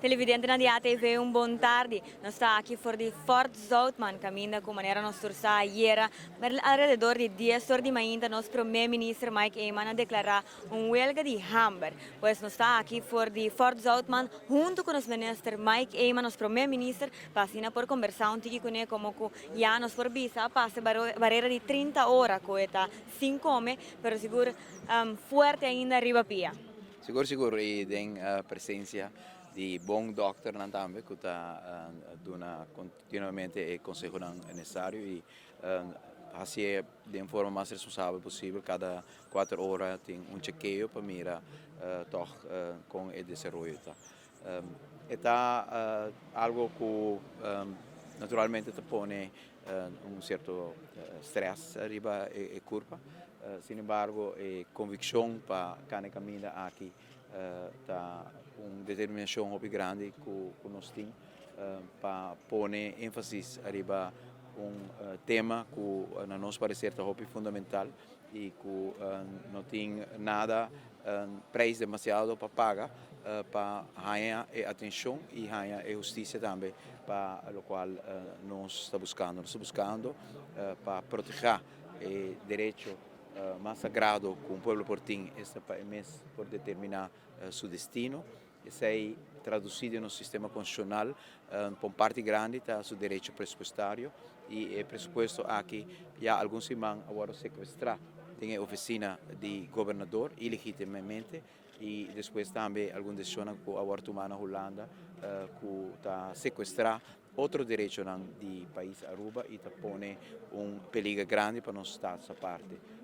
Televidentenan di ATV, un bon tardi. Nos ta aki for di Fort Zoutman, caminda cu manera nos tur sa ayera, alrededor di 10 or di mainta nos Prome Minister Mike Eman a declara un huelga di hamber. Pues nos ta aki for di Fort Zoutman hunto cu nos Minister Mike Eman, nos Prome Minister, pa asina por conversa un tiki cune como cu ya nos por bisa a pasa barera di 30 ora cu e ta sin come, pero sigur fuerte ainda riba pia. Sigur sigur y den presencia di bon dokternan tambe cu ta duna continuamente e consehonan necesario y hacié den forma mas responsabel posibel. Cada 4 ora tin un chekeo pa mira toch con e desaroyo ta. E ta algo cu naturalmente ta pone un cierto stress riba e curpa. Sin embargo, e conviccion pa cana e caminda aki ta un determinacion hopi grandi cu nos tin pa pone enfasis ariba un tema cu na nos parecer ta hopi fundamental y cu no tin nada prijs demasiado pa paga pa haña e atencion y haña e husticia tambe pa locual nos ta buscando. Nos ta buscando pa proteha e derecho mas sagrado cu un pueblo por tin, esta pa e mes por determina su destino. Esey traduci den nos sistema constitucional pa un parti grandi ta su derecho presupuestario y e presupuesto aki ya algun siman a wordo secuestra den e oficina di gobernador ilegitimamente y despues tambe algun decisionnan cu a wordo tuma na Hulanda cu ta secuestra otro derechonan di pais Aruba y ta pone un peliger grandi pa nos Staats aparte.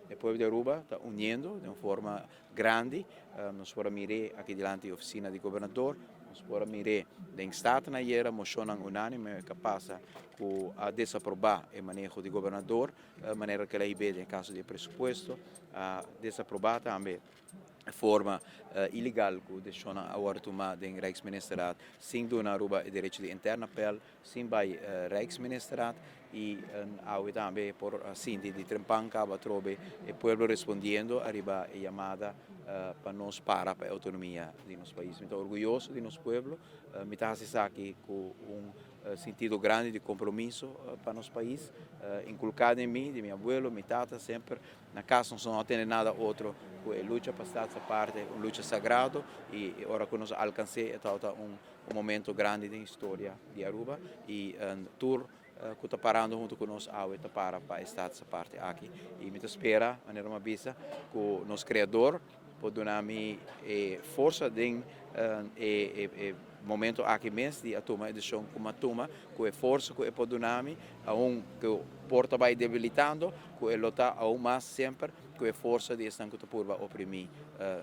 E pueblo di Aruba ta uniendo den un forma grandi. Nos por a mir'é aki dilanti e oficina di gobernador, nos por a mir'é den Staten ayera, mocionnan unánime cu a pasa cu a desaproba e maneho di gobernador, manera cu el a hib'é den e caso di e presupuesto, a desaproba tambe e forma ilegal cu decisionnan a wordo tuma den Rijksministerraad sin duna Aruba e derecho di interne appel, sin bai Rijksministerraad y awe tambe por sinti di trempan caba atrobe e pueblo respondiendo ariba e yamada pa nos para pa e autonomia di nos pais. Mi ta orguyoso di nos pueblo, mi ta haci esaki cu un sintido grandi di compromiso pa nos pais, inculca den mi, di mi abuelo, mi tata semper na cas nos no a tene nada otro cu e lucha pa Staats Aparte, un lucha sagrado y ora cu nos alcans'e e tabata un Un momento grandi den historia di Aruba y tur cu ta parando hunto cu nos awe ta para pa e Staats Aparte aki. Y mi ta spera, manera mi a bisa, cu nos Creador por duna mi e forsa den e momento aki mes di a tuma e decision cu mi a tuma, cu e forsa cu e por duna mi, aun cu por ta bay debilitando, cu e lo ta aun mas semper cu e forsa di esnan cu ta purba oprimi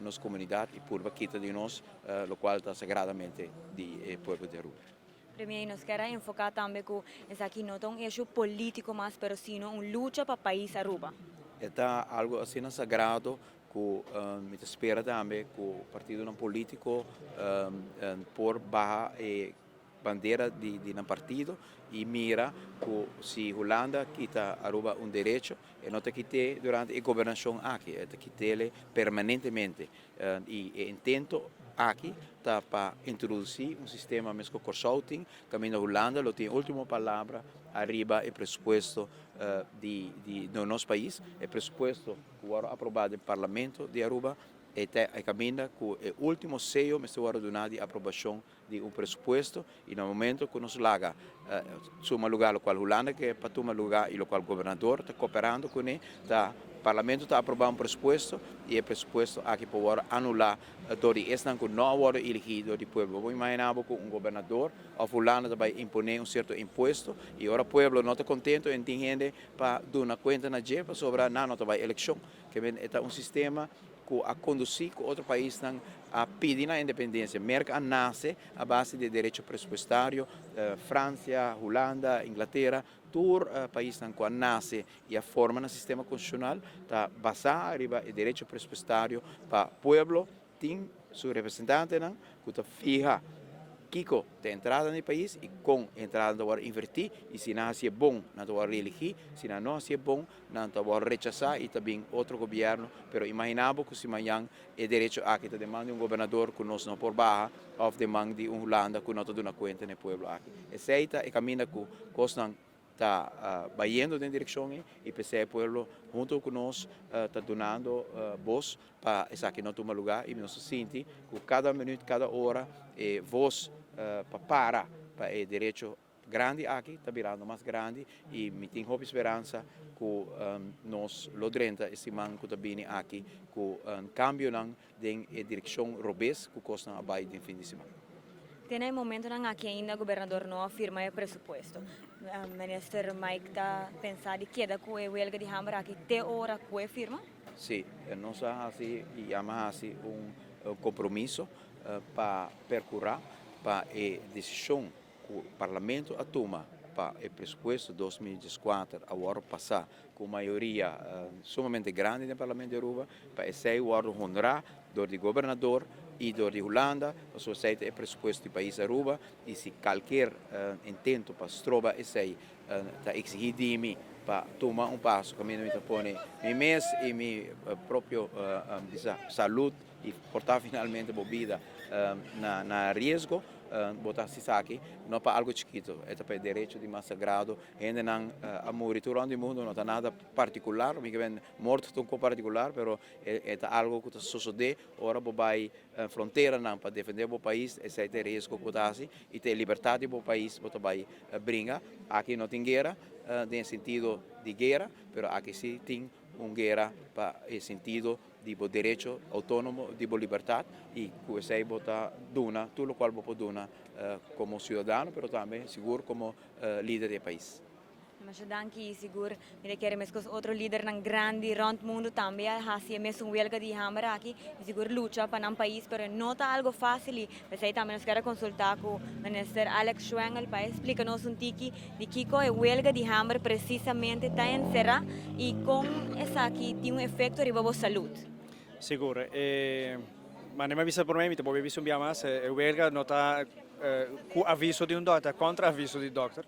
nos comunidad y purba kita di nos locual ta sagradamente di e pueblo di Aruba. Premier, nos kier a enfoca tambe cu esaki no ta un issue politico mas, pero sino un lucha pa pais Aruba. E ta algo asina sagrado cu mi ta spera tambe cu partidonan politico por baha e bandera di nan partido y mira cu si Hulanda kita Aruba un derecho, e no ta kit'é durante e gobernacion aki, e ta kit'ele permanentemente. Y e intento aki ta pa introduci un sistema mes cu Corsou tin, caminda Hulanda lo tin e ultimo palabra ariba e presupuesto di nos pais, e presupuesto cu worde aproba den Parlamento di Aruba, e ta e caminda cu e ultimo seyo mester worde duna di aprobacion di un presupuesto y na momento cu nos laga tuma lugar locual Hulanda ke pa tuma lugar y locual gobernador ta cooperando cune ta Parlamento ta aproba un presupuesto y e presupuesto aki por worde anula dor di esnan cu no a worde eligi dor di pueblo. Bo por imagina bo cu un gobernador of Hulanda ta bay impone un cierto impuesto y ora pueblo no ta contento en tin hende pa duna cuenta na dje pasobra nan no ta bay eleccion. Ke e ta un sistema ku a kondusí ku otro paisnan a pidi nan independensia. Merka a nase a base di e derecho presupuestario, Fransia, Hulanda, Inglatera, tur paisnan ku a nase i a forma nan sistema konstitushonal ta basá riba e derecho presupuestario pa pueblo tin su representantenan ku ta fiha. Kiko ta e entrada na e pais i kon e entrada ta wòrdu invertí i si nan hasié bon nan ta wòrdu reeligí, si nan no hasié bon nan ta wòrdu rechasá i ta bin otro gobièrnu. Pero imaginá bo ku si mañan e derecho aki ta den man di un gobernador ku nos no por baha òf den man di un Hulanda ku no ta duna kuenta na e pueblo aki. Esei ta e kaminda ku kosnan ta bayendo den direkshon ei i p'esei e pueblo hunto ku nos ta dunando bos pa esaki no tuma lugá i nos ta sinti ku kada minüt, kada ora e vos pa para pa e derecho grandi aki ta birando mas grandi i mi tin hopi speransa ku nos lo drenta e siman ku ta bini aki ku kambionan den e direkshon robes ku kosnan a bai den fin di siman. Te na e momentonan aki ainda gobernador no a firma e presupuesto. Minister Mike ta pensa di keda ku e welga di hamber aki te ora ku e firma? Sí, nos a hasi i yama hasi un kompromiso pa perkurá pa e desishon ku Parlamento a tuma pa e presupuesto 2014 a wòrdu pasá ku un mayoria sumamente grandi den Parlamento di Aruba, pa esei wòrdu honrá dor di gobernador i dor di Hulanda, pasobra esei ta e presupuesto di pais Aruba i si kalker intento pa stroba esei ta exigí di mi pa tuma un paso kaminda mi ta pone mi mes i mi propio bisa salud i por ta finalmente bo bida na riesgo, bo ta hasi esaki no pa algo chikito, e ta pa e derecho di mas sagrado. Hendenan a muri tur rond di mundo, no ta nada partikular, mi ke men morto ta un kos partikular, pero e ta algo ku ta sosodé ora bo bai fronteranan pa defendé bo pais, esei ta e riesgo ku bo ta hasi i ta e libertat di bo pais bo ta bai bringa. Aki no tin guera den e sentido di guera, pero aki si tin un guera pa e sentido di bo derecho outónomo, di bo libertat i ku esei bo ta duna tur lokual bo por duna komo siudadano pero tambe sigur komo lider di e pais. Masha danki i sigur mi ta kere meskos otro lidernan grandi rònt mundu tambe a hasi e mesun welga di hamber aki i sigur lucha pa nan pais pero no ta algo fásil i p'esei tambe nos kier a konsultá ku Minister Alex Schwengle pa e splika nos un tiki di kiko e welga di hamber presisamente ta enserá i kon esaki tin un efekto riba bo salud. Sigur. E manera mi a bisa promé, mi ta bolbe bisa un bia mas, e welga no ta ku aviso di un dòkter, ta kontra aviso di dòkter.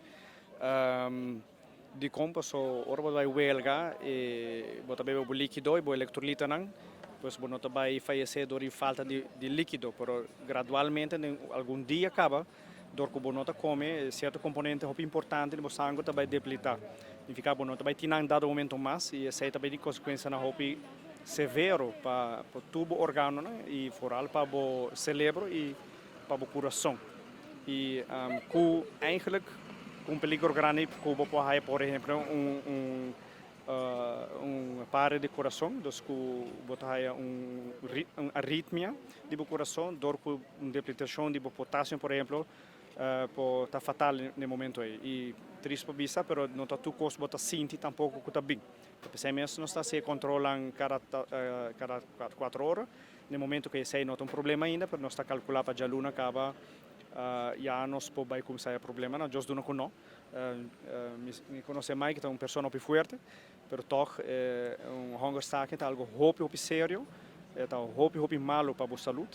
Dikon? Paso ora bo ta bai welga e bo ta bebe bo likido i bo elektrolitanan, pues bo no ta bai fayesé dor di falta di likido, pero gradualmente den algun dia kaba dor ku bo no ta kome sierto komponente hopi importante di bo sangu ta bai debilitá. Signifiká bo no ta bai tin nan dado momento mas i esei ta bai tin konsekuensianan hopi severo pa tur bo organonan i foral pa bo selebro i pa bo kurason. I ku eigenlik ku un peligro grandi ku bo por haya por ehemplo un un un pare di kurason, dus ku bo ta haya un un aritmia di bo kurason dor ku un deplitashon di bo potasio por ehemplo por ta fatal na e momento ei. I trist pa bisa pero no ta tur kos bo ta sinti tampoko ku ta bin. P'esei mes nos ta hasi e kontrolnan kada kada kuater ora. Na e momento ku esei no ta un problema ainda pero nos ta kalkulá pa djaluna kaba ya nos por bai kuminsá e problemanan. Dios duna ku no. Mi konosé Mike ta un persona hopi fuerte, pero tòg un hongerstaking ta algu hopi hopi serio, e ta hopi hopi malu pa bo salud.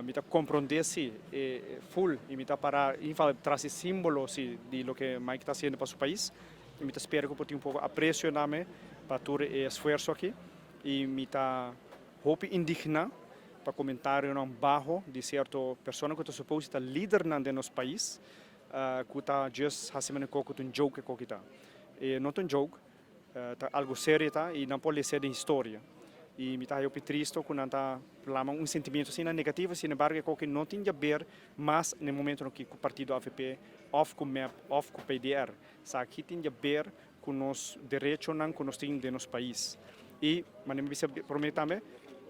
Mi ta komprondé si e ful i mi ta pará infal tras e símbolo si di loke Mike ta hasiendo pa su pais i mi ta spera ku por tin un poko apresio name pa tur e esfuerso aki i mi ta hopi indigná pa komentarionan baho di sierto persona ku ta supos ta lidernan den nos pais. Ku ta just hasi manera ku ta un joke e koki ta. E no ta un joke, ta algu serio ta i nan por lesa den historia. I mi ta haya hopi tristo ku nan ta plama un sentimiento asina negativo, sin embargo e koki no tin jaber mas na e momentonan aki ku partido avp òf ku mep òf ku PDR. Esaki tin jaber ku nos derechonan ku nos tin den nos pais. I manera mi bisa promé tambe,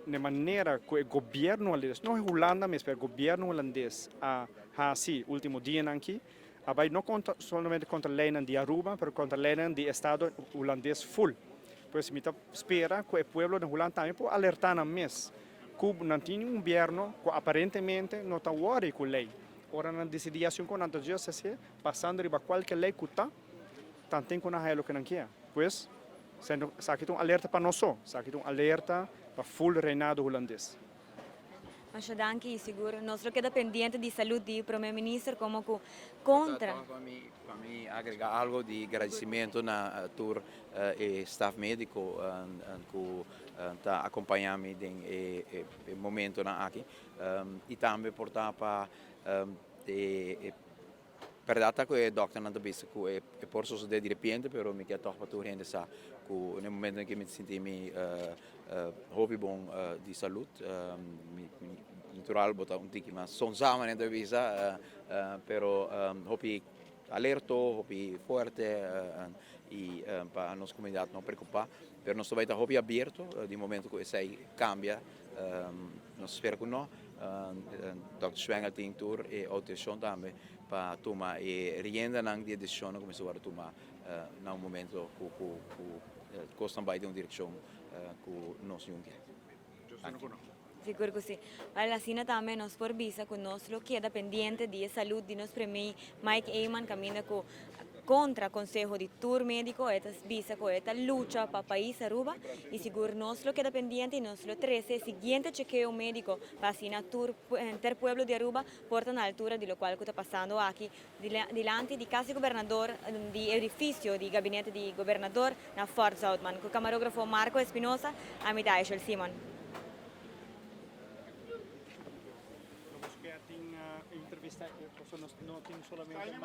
na e manera ku e gobièrnu hulandes, no e Hulanda mes, pero e gobièrnu hulandes a hasi último dianan aki, a bai no kontra solamente kontra leinan di Aruba, pero kontra leinan di estado hulandes ful. Pues mi ta spera ku e pueblo den Hulanda tambe por alertá nan mes ku nan tin un gobièrnu ku aparentemente no ta wòri ku lei. Ora nan disidí hasi un kos, nan ta djis hasié pasando riba kualke lei ku ta. Tanten ku nan haya loke nan kier. Pues, esaki ta un alerta pa nos so, esaki ta un alerta pa ful reinado hulandes. Masha danki y sigur nos lo keda pendiente di salud di Prome Minister como cu contra. Pa mi pa mi agrega algo di gradicimento na tur e staff medico cu ta acompaña mi den e e momentonan aki y tambe por ta pa e Berdad ta cu e dokternan ta bisa cu e por sosode di repente, pero mi kier tog pa tur hende sa cu na e momento en que mi ta sinti mi hopi bon di salud. Natural bo ta un tiki mas sonsa manera ta bisa, pero hopi alerto, hopi fuerte y pa nos comunidad no preocupa. Pero nos ta bay ta hopi abierto di momento cu esey cambia, nos spera cu no. Dòkter Schwengel tin tur e outorisacion tambe pa tuma e riendanan di e decisionnan cu mester worde tuma na un momento cu cosnan bay den un direccion cu nos niun kier. Sigur cu si. Wel asina tambe nos por bisa cu nos lo keda pendiente di e salud di nos Premier Mike Eman caminda cu contra conseho di tur medico e ta bisa cu e ta lucha pa pais Aruba y sigur nos lo keda pendiente y nos lo trece e siguiente chekeo medico pa asina tur henter pueblo di Aruba por ta na altura di locual cu ta pasando aki dilanti di cas di gobernador di edificio di gabinete di gobernador na Fort Zoutman. Cu camarografo Marco Espinosa, ami ta Aishel Simon. Nos kier tin entrevista, pasobra nos no tin solamente.